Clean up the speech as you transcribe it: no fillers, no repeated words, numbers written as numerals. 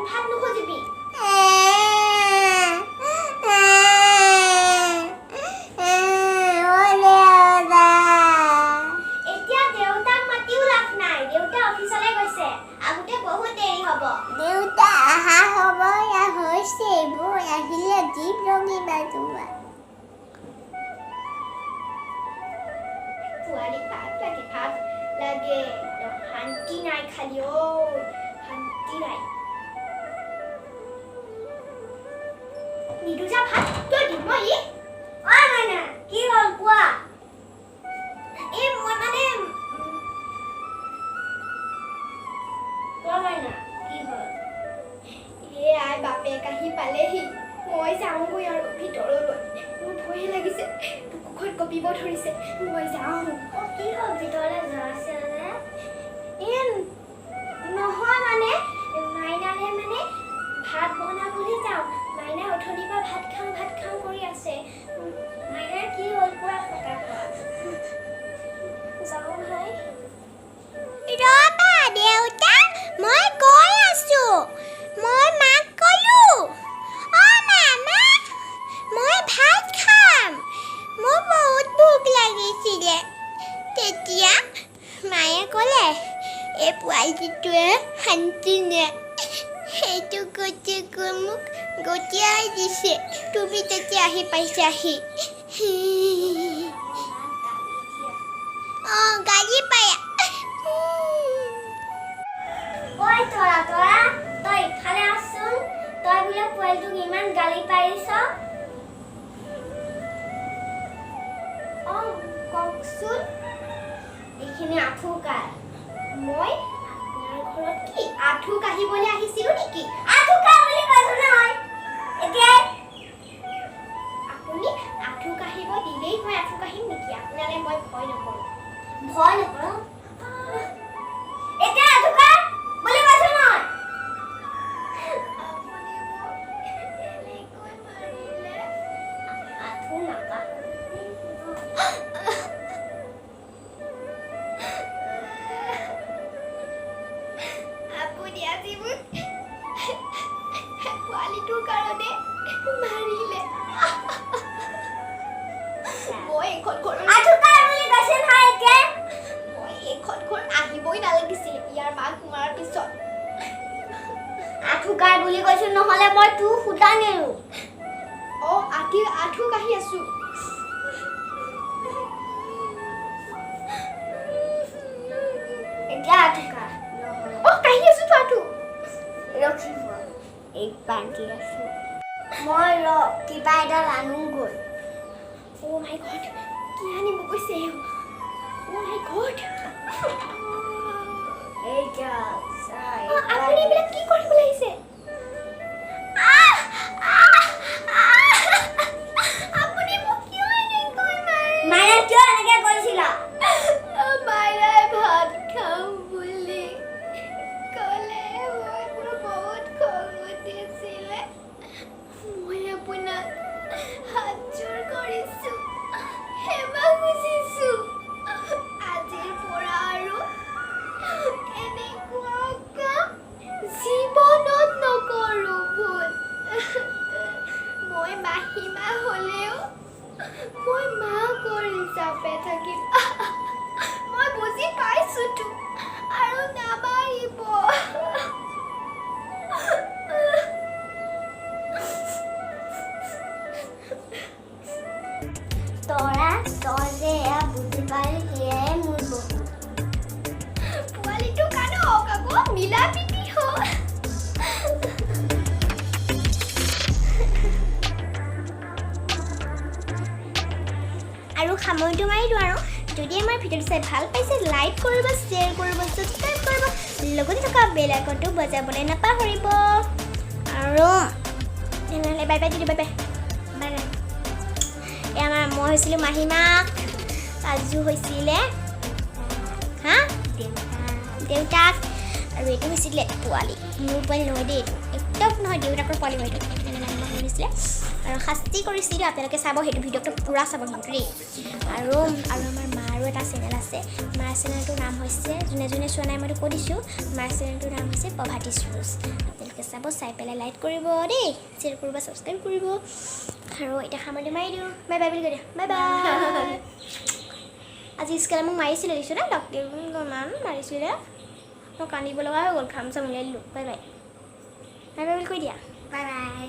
ভাত নুখুজিবি। এতিয়া দেউতাক মাতিও লাভ নাই, দেউতা অফিচলৈ গৈছে, আহোঁতে বহুত দেৰি হ'ব। দেউতা অহা সময় হৈছে, মই আহিলে দিম ৰঙিবা তোমাক। পোৱালি ভাত লাগে, ভাত লাগে। একদম শান্তি নাই খালি, ঐ শান্তি নাই। নিদু যা ভাত, কিয় দিম মই ই? অ মাইনা, কি হ'ল কোৱা? এই মই মানে কোৱা মাইনা, কি হ'ল? এই আই বাপেক আহি পালেহি, মই যাওঁগৈ আৰু ভিতৰলৈ। মোৰ ভয়ে লাগিছে, বুকুখন কঁপিব ধৰিছে, মই যাওঁ। অ, কি হ'ল, ভিতৰলৈ যোৱা আছে নে? এই নহয়, মানে মাইনালে মানে ভাত বনাবলৈ যাওঁ। মাইনা অথনিৰ পৰা ভাত খাওঁ ভাত খাওঁ কৰি আছে। মাইনা, কি হ'ল কোৱা ফটাফট। যাওঁ ভাই। ৰ'বা দেউতা, মই গৈ আছো। মই মাক ক'লো, অ মামা, মই ভাত খাম, মোৰ বহুত ভোক লাগিছিলে। তেতিয়া মায়ে ক'লে, এই পোৱালিটোৱে শান্তি নাই, সেইটো গতিকে মোক গতিয়াই দিছে। তুমি তেতিয়া আহি পাইছাহি। অঁ, গালি পায়া। ঐ তৰা, তৰা, তই ইফালে আহচোন। তই বোলে পোৱালিটোক ইমান গালি পাৰিছ? অঁ, কওকচোন। এইখিনি আঁঠু কাৰ? মই আপোনাৰ ঘৰত কি আঁঠু কাঢ়িবলৈ আহিছিলোঁ নেকি? আঁঠু কাৰ বুলি কৈছো নহয় এতিয়া। আপুনি আঁঠু কাঢ়িব দিলেই মই আঁঠু কাঢ়িম নেকি? আপোনালৈ মই ভয় নকৰোঁ। ভয় নকৰ? এতিয়া আঁঠু কাৰ বুলি কৈছো নহয়। আপুনি মোক এনেকৈ মাৰিলে। আঁঠু নাকাঢ়ো। আপুনি আজি মোক পোৱালিটোৰ কাৰণে মাৰিলে। মই এইখন ঘৰত আঁঠু কাৰ বুলি কৈছে নহয় এতিয়া। মই এইখন ঘৰ আহিবই নালাগিছিলে ইয়াৰ মাক মৰাৰ পিছত। আঁঠু কাৰ বুলি কৈছো, নহ'লে মই তোৰ সূতা নেৰো। অঁ, আঁঠু আঁঠু কাঢ়ি আছো। এতিয়া আঁঠু কাৰ নহ'লে। অঁ, কাঢ়ি আছো তো আঁঠু। ৰখিব, এই বান্ধি আছো মই, ৰ, কিবা এডাল আনোগৈ। অ' মাই গড, কি আনিব গৈছে? অ' মাই গড। এইডাল চাই। আপুনি এইবিলাক কি কৰিবলৈ আহিছে? আপুনি মোক কিয় এনেকৈ মাৰে? মাইনা, কিয় এনেকে কৰিছিলা? মাইনাই ভাত খাওঁ বুলি ক'লে, মই মোৰ বহুত খং উঠিছিলে। মই আপোনাক হাত জোৰ কৰিছোঁ, ক্ষমা খুজিছোঁ। আজিৰ পৰা আৰু এনেকুৱা কাম জীৱনত নকৰোঁ ভুল। মই মাহীমা হ'লেও মই মাকৰ হিচাপে থাকিম। মই বুজি পাইছোতো, আৰু নামাৰিব। তৰা, তই যে এয়া বুজি পালি, সেয়াই মোৰ বহুত। পোৱালিটো কাণক আকৌ মিলা প্ৰীতি হ'ল। আৰু সামৰণিটো মাৰি দিওঁ। আৰু যদি আমাৰ ভিডিঅ'টো চাই ভাল পাইছে, লাইক কৰিব, শ্বেয়াৰ কৰিব, ছাবস্ক্ৰাইব কৰিব, লগতে থকা বেল আইকনটো বজাবলৈ নাপাহৰিব। আৰু তেনেহ'লে বাই বাই দিদি, বাই বাই, বাই বাই। এই আমাৰ মই হৈছিলোঁ মাহীমাক, কাজু হৈছিলে হা দেউতাক, আৰু এইটো হৈছিলে পোৱালি। মোৰ পোৱালি নহয় দেই, এইটো একদম নহয়, দেউতাকৰ পোৱালি হয় এইটো। সেইকাৰণে মাহীমাক হৈছিলে আৰু শাস্তি কৰিছিলোঁ। আপোনালোকে চাব সেইটো ভিডিঅ'টো, পূৰা চাব কিন্তু দেই। আৰু আৰু আমাৰ মাৰো এটা চেনেল আছে। মাৰ চেনেলটোৰ নাম হৈছে, যোনে যোনে চোৱা নাই মইতো কৈ দিছোঁ, মাৰ চেনেলটোৰ নাম হৈছে প্ৰভাতী ৰোজ। আপোনালোকে আপোনালোকে চাব, চাই পেলাই লাইক কৰিব দেই, শ্বেয়াৰ কৰিব, ছাবস্ক্ৰাইব কৰিব। আৰু এতিয়া সামৰণি মাৰি দিওঁ। বাই বাই বুলি কৈ দিয়া। Bye bye. আজি স্কেলে মোক মাৰিছিলে, দিছোঁ নে ডক্টৰে ইমান মাৰিছিলে, মই কান্দিব লগা হৈ গ'ল, ঘাম চাম উলিয়াই দিলোঁ। বাই বাই, বাই বাই বুলি কৈ দিয়া। Bye bye.